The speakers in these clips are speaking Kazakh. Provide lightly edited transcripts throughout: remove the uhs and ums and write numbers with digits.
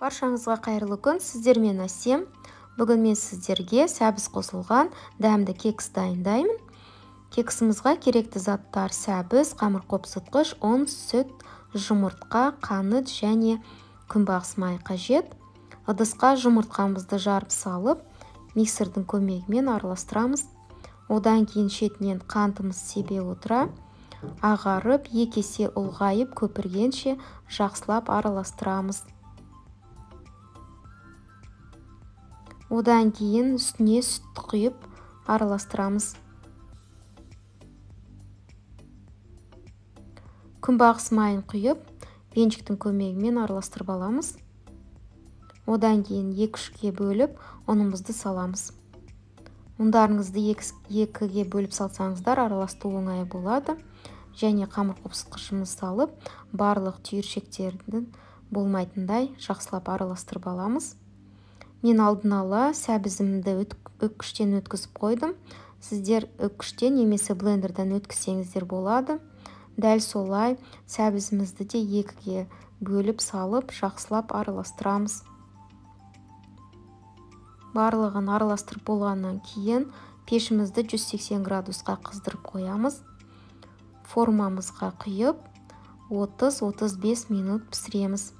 Баршаңызға қайырлы күн, сіздермен Әсем. Бүгін мен сіздерге сәбіз қосылған дәмді кекс дайындаймын. Кексімізға керекті заттар: сәбіз, қамыр қопсытқыш, ұн, сүт, жұмыртқа, қант және күнбағыс майы қажет. Ыдысқа жұмыртқамызды жарып салып, миксердің көмегімен араластырамыз. Одан кейін шетінен қантымыз себе отыра, ағарып, екі есе ұлғайып көпіргенше жақсылап араластырамыз. Одан кейін үстіне сүт құйып араластырамыз. Күнбағыс майын құйып, венчиктің көмегімен араластырып аламыз. Одан кейін 2-3-ке бөліп, ұнымызды саламыз. Ұндарыңызды 2-ге бөліп салсаңыздар, араластыру оңай болады. Және қамыр қопсытқышымызды салып, барлық түйіршектердің болмайтындай жақсылап араластырып аламыз. Мен алдын ала сәбізімді үккіштен өткізіп қойдым. Сіздер үккіштен немесе блендерден өткізсеңіздер болады. Дәл солай сәбізімізді де 2-ге бөліп салып, жақсылап араластырамыз. Барлығын араластырып болғаннан кейін пешімізді 180 градусқа қыздырып қоямыз. Формамызға құйып, 30-35 минут пісіреміз.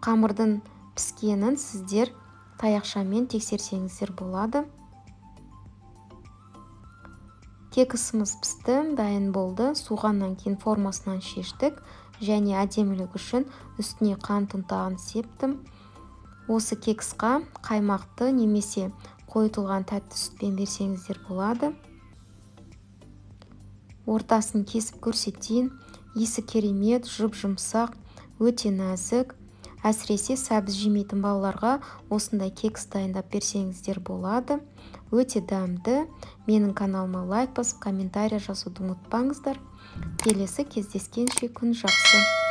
Қамырдың піскенін сіздер таяқшамен тексерсеңіздер болады. Кексіміз пісті, дайын болды. Суғаннан кейін формасынан шештік және әдемілік үшін үстіне қант ұнтағын септім. Осы кексқа қаймақты немесе қойытылған тәтті сүтпен берсеңіздер болады. Ортасын кесіп көрсетейін. Иісі керемет, жұп-жұмсақ, өте нәзік. Әсіресе сәбіз жемейтін балаларға осындай кекс дайындап берсеңіздер болады. Өте дәмді. Менің каналыма лайк басып, комментарий жазуды ұмытпаңыздар. Келесі кездескенше күн жақсы.